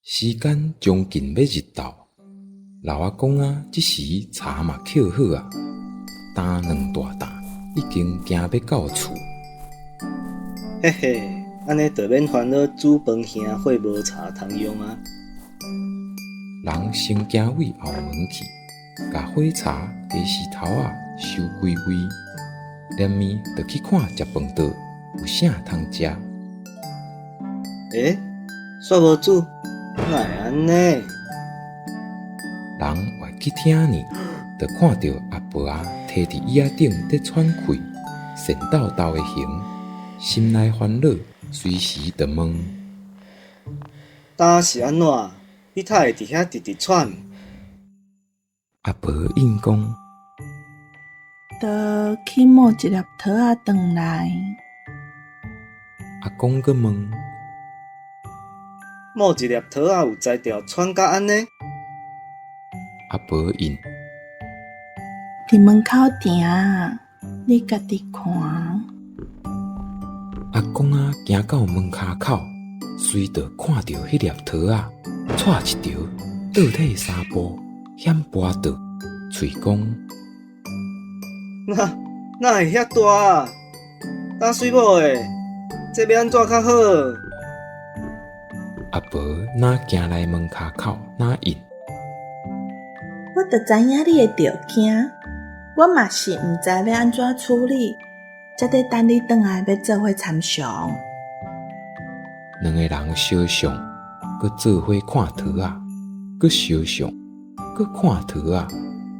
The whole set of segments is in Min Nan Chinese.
時間將近欲日晝，老阿公仔這時柴嘛抾好矣，擔兩大擔，已經行欲到厝。嘿嘿，按呢就免煩惱煮飯耳火無柴通用矣。人先行對後門去，共火柴、家私頭仔收歸位，連麵就去看食飯桌有啥通食。欸，煞無煮，哪會按呢？人越去聽呢，就看著阿婆仔提佇椅仔頂咧喘氣，顫抖抖的形，心內煩惱，隨時就問：今是按怎？你呾會佇遐直直喘？阿婆應講：著去摸一粒桃仔轉來。阿公閣問：摸一粒桃仔有才調喘甲按呢？阿婆應：佇門口埕，你家己看。阿公仔行到門跤口，隨就看著彼粒桃仔，掣一著，倒退三步，險跋倒，喙講：哪哪會遐大？今媠某的，這欲按怎較好？阿婆若行來門跤口，若應：我就知影你會著驚，我嘛是毋知欲按怎處理，才佇等你轉來欲做伙參詳。兩个人相商，閣做伙看桃仔，閣相商，閣看桃仔，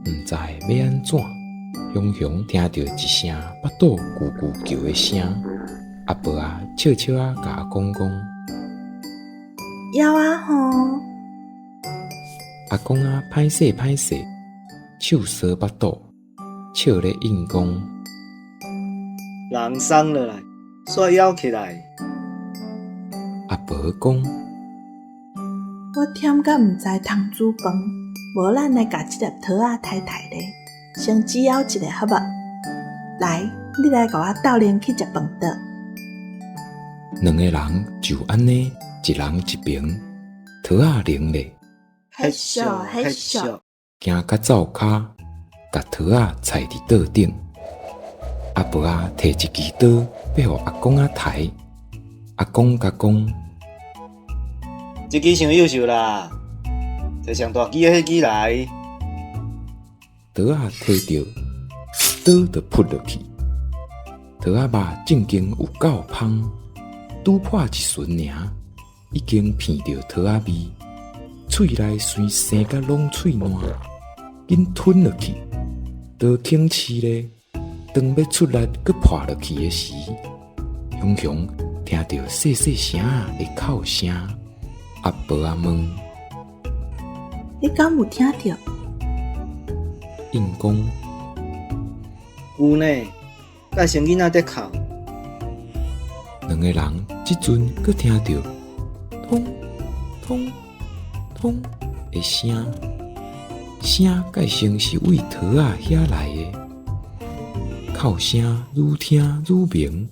毋知欲按怎。雄雄聽著一聲腹肚咕咕叫的聲，阿婆仔笑笑仔共阿公講：枵啊吼！阿公仔歹勢歹勢，手挲腹肚，笑咧應講：人送落來，煞枵起來。阿婆講：我忝甲毋知通煮飯，無咱來共這粒桃仔刣刣咧，先煮枵一下好無？來，你來共我鬥陣去食飯桌。兩个人就按呢，一人一爿，桃仔零咧，彼數彼數，行較灶跤，共桃仔裁佇桌頂。阿婆仔提一支刀，欲予阿公仔刣。阿公共講：這支傷幼秀啦，提上大支的彼支來。刀仔提著，刀就噗落去。桃仔肉正經有夠芳，拄破一巡爾，已經鼻著桃仔味，喙內酸生甲攏喙爛，緊吞落去。刀輕刺咧，當欲出力閣破落去的時，雄雄聽著細細聲的哭聲。阿婆仔問：你敢有聽著？應講：有呢，蓋成囡仔佇哭。兩个人這陣閣聽著通通通的聲，聲蓋成是對桃仔遐來的，哭聲愈聽愈明，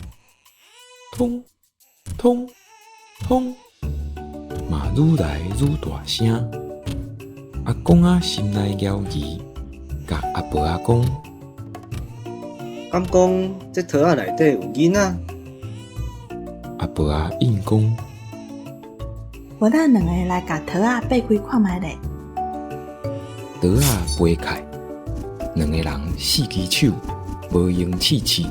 通通通，嘛愈來愈大聲。阿公仔心內猶疑，共阿婆仔講：敢講這桃仔內底有囡仔？阿婆仔應講：無咱兩個來共桃仔擘開看覓咧。桃仔掰開，兩个人四支手，無閒試試，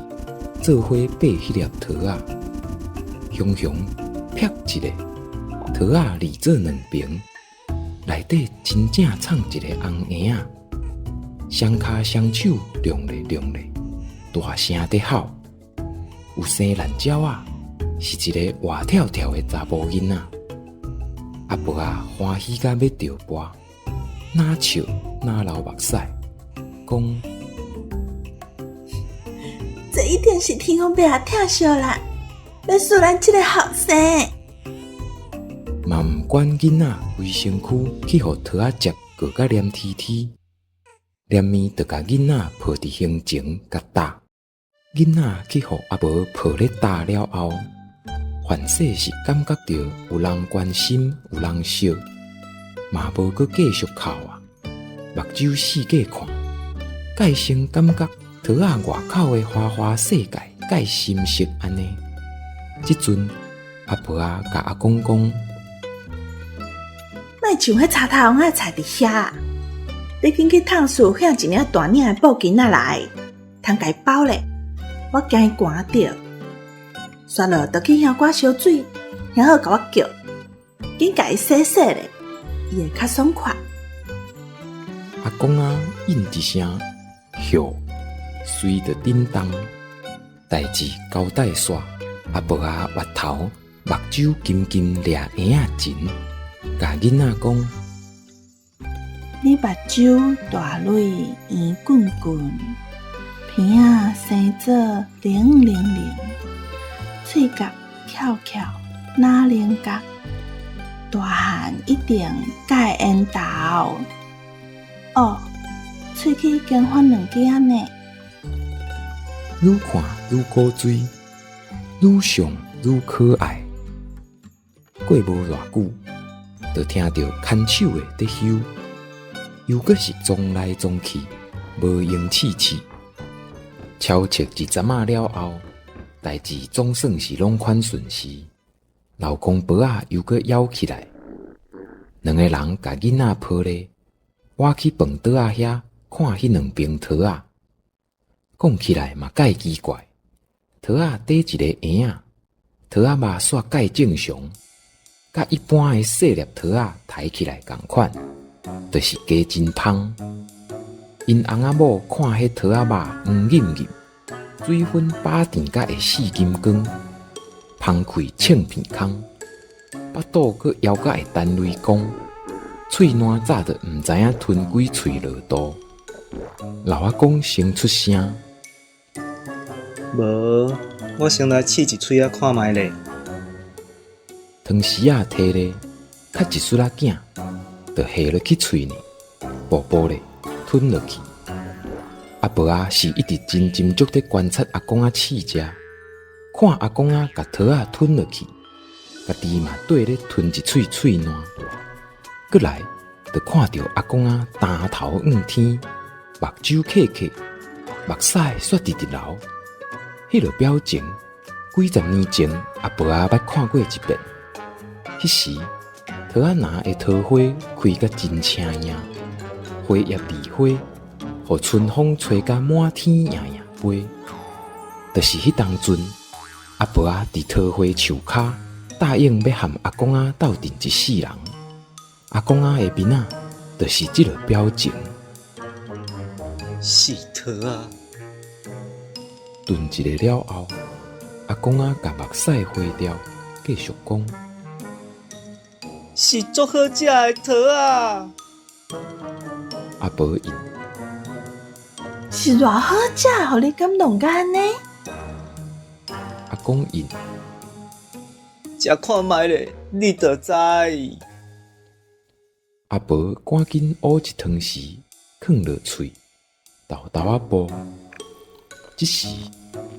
做伙擘彼粒桃仔。雄雄啪一下，桃仔離做兩爿，內底真正藏一个紅嬰仔，雙跤雙手量咧量咧，大聲佇吼，有生爛鳥仔，是一个活跳跳的查埔囡仔。阿婆仔歡喜甲欲著跋，若笑若流目屎，講：這一定是天公伯仔疼惜咱，欲賜咱這个後生。嘛毋管囡仔規身軀去予桃仔汁過甲黏黐黐，連麵就共囡仔抱佇胸前共搭。囡仔去予阿婆抱咧搭了後，凡勢是感覺著有人關心，有人惜，嘛無閣繼續哭啊，目睭四界看，蓋先感覺桃仔外口的花花世界蓋心熟按呢。這陣阿婆仔共阿公講：莫像彼柴頭翁仔菜佇遐，你緊去紡厝遐一領大領的布巾仔來，通共伊包咧，我驚伊寒著。煞落就去燃罐燒水，燃好共我叫，緊共伊洗洗咧，伊會較爽快。阿公仔應一聲，著，隨著振動，代誌交代煞，阿婆仔越頭目睭金金掠嬰仔情，共囡仔講：你目睭大蕊圓滾滾，鼻仔生做靈靈靈，喙角翹翹哪稜角，大漢一定戒煙頭。哦，喙齒經翻兩支仔呢。愈看愈古錐，愈想愈可愛。過無偌久，就聽著牽手的佇唏，又閣是撞來撞去，無閒試試。超測一陣仔了後，代誌總算是攏款順時。老公婆仔又閣枵起來，兩個人共囡仔抱咧，倚去飯桌仔遐看彼兩爿桃仔。講起來嘛蓋奇怪，桃仔底一个嬰仔，桃仔肉煞蓋正常，佮一般的細粒桃仔刣起來仝款，就是加真芳。𪜶翁仔某看彼桃仔肉黃膩膩，水分飽甜甲會四金光，芳開銃鼻空，腹肚閣枵甲會彈雷公，喙瀾早就毋知影吞幾喙落肚。老阿公先出聲：無，我先來試一喙仔看覓咧。湯匙仔提咧，較一撮仔囝，就下落去喙呢，步步咧吞落去。阿婆仔是一直真斟酌佇觀察阿公仔試食，看阿公仔共桃仔吞落去，家己嘛綴咧吞一喙喙瀾。閣來，就看著阿公仔擔頭向天，目睭瞌瞌，目屎煞直直流。彼落表情，幾十年前阿婆仔捌看過一遍。彼時，桃仔林的桃花開甲真青穎，花葉離花，予春風吹甲滿天搖搖飛。就是彼當陣，阿婆仔佇桃花樹跤答應欲和阿公仔鬥陣一世人。阿公仔的面仔，就是這个表情。死桃仔！頓一下了後，阿公仔共目屎花掉，繼續講：是足好食的桃仔。阿婆應：是偌好食，予你感動甲按呢？阿公應：食看覓咧，你就知。阿婆趕緊挖一湯匙，囥落喙，沓沓仔哺。這時，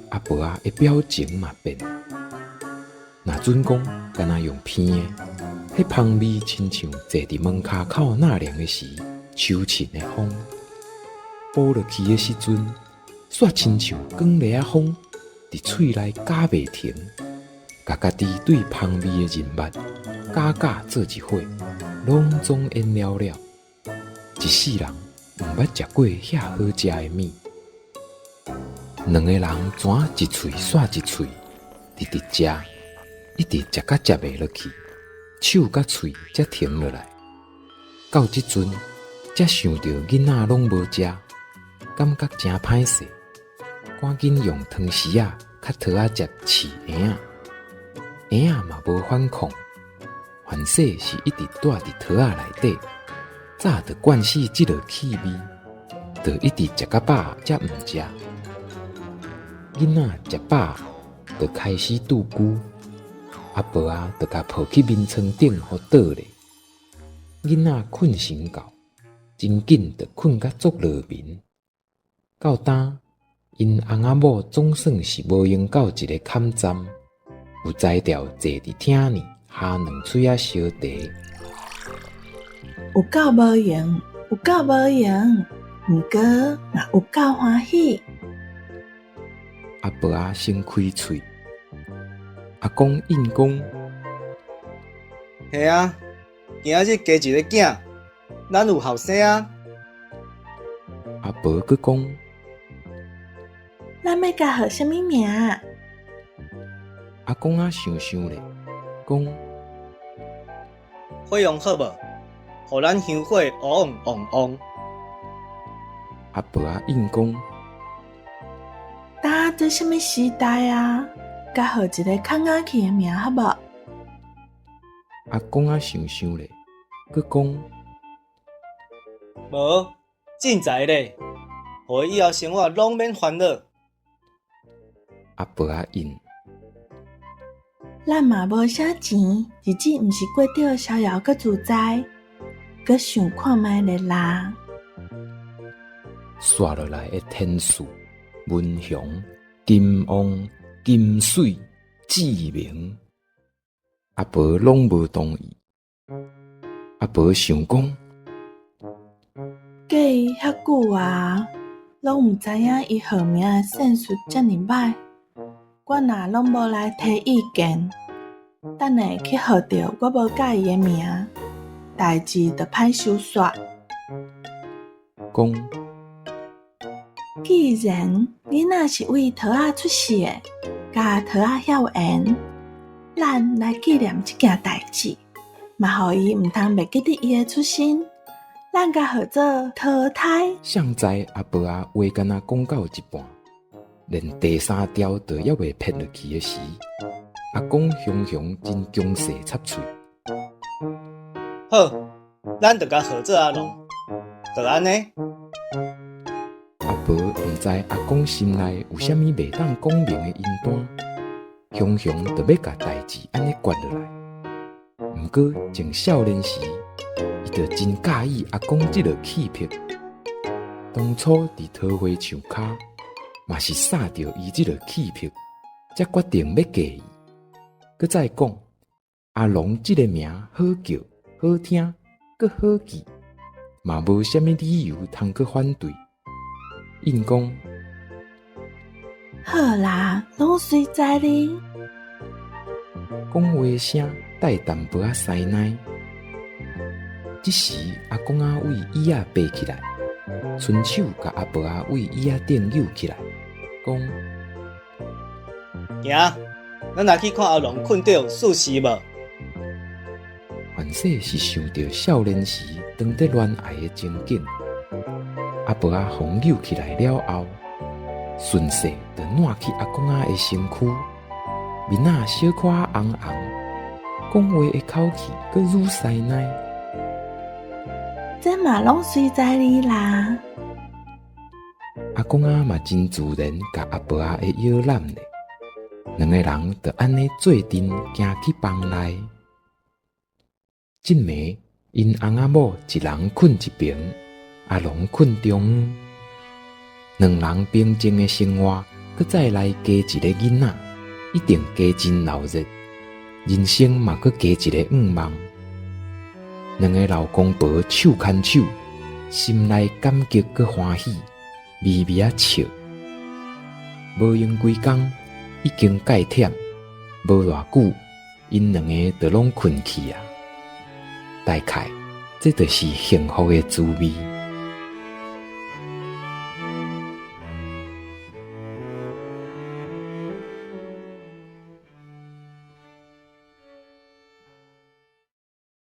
阿婆仔的表情嘛變。若準講，敢若用編的，彼芳味親像坐佇門跤口納涼的時，秋凊的風。哺落去的時陣，煞親像捲螺仔風，佇喙內咬袂停，共家己對芳味的認捌，加加做一伙，攏總淹了了。一世人毋捌食過遐好食的物。兩个人怎一喙煞一喙，直直食，一直食甲食袂落去，手佮喙才停落來。到這陣，才想著囡仔攏無食，感覺誠歹勢，趕緊用湯匙仔較桃仔汁試嬰仔，嬰仔嘛無反抗，凡勢是一直蹛佇桃仔內底，早就慣死這落氣味，就一直食甲飽才毋食。囡仔食飽，就開始拄龜，阿婆仔就共抱去眠床頂，予倒咧。囡仔睏成覺，真緊就睏甲足落眠。到今，𪜶翁仔某總算是無閒到一个坎站，有才調坐佇廳呢，哈兩喙仔燒茶。有夠無閒，有夠無閒，毋過嘛有夠歡喜。阿婆仔先開喙，阿公應講：嘿啊，今仔日加一个囝，咱有後生啊！阿婆閣講：咱欲共號啥物名？阿公仔想想咧，講：火旺好無？予咱香火旺旺旺。阿婆仔應講：今這啥物時代啊？共號一个較雅氣的名好無？阿公仔想想咧，閣講：無，凊彩咧，予伊以後生活攏免煩惱。阿婆仔應：咱嘛無啥錢，日子毋是過著逍遙閣自在，閣想看覓咧啦。紲落來的天賜、文雄、金旺、金水、志明，阿婆攏無同意。阿婆想講：過伊遐久啊，攏毋知影伊號名的順序遮爾歹。我若攏無來提意見，等下去號著我無佮意的名，代誌就歹收煞。講：既然囡仔是為桃仔出世的，佮桃仔遐有緣，咱來紀念這件代誌，嘛予伊毋通袂記得伊的出身。咱共號做桃胎。誰知阿婆仔話干焦講到一半，連第三條都猶未撇落去的時，阿公雄雄真強勢插喙。好，咱就共號做阿龍，就按呢。阿婆毋知阿公心內有啥物袂當講明的隱單，雄雄就欲共代誌按呢決落來。毋過從少年時，伊就真佮意阿公這个氣魄。當初佇桃花樹跤，嘛是煞著伊這个氣魄，才決定欲嫁伊。閣再講，阿龍這个名好叫、好聽、閣好記，嘛無啥物理由通閣反對。應講：好啦，攏隨在你。講話聲帶淡薄仔師奶。這時阿公仔為椅仔爬起來，伸手共阿婆仔為椅仔頂扭起來，講：行，咱來去看阿龍睏著有繣時無？凡勢是想著少年時當佇戀愛的情景，阿婆仔予扭起來了後，順勢就搧去阿公仔的身軀，面仔小可紅紅，講話的口氣閣愈師奶。這嘛攏隨在你啦。阿公仔嘛真自然，共阿婆仔的腰攬咧，兩个人就按呢做陣行去房內。這暝𪜶翁仔某一人睏一爿，阿龍睏中央，兩人平靜的生活，閣再來加一个囡仔，一定加真鬧熱，人生嘛閣加一个願望。兩个老公婆手牽手，心內感激閣歡喜，微微仔笑。無閒幾工，已經蓋忝，無偌久，𪜶兩个就攏睏去啊。大概，這就是幸福的滋味。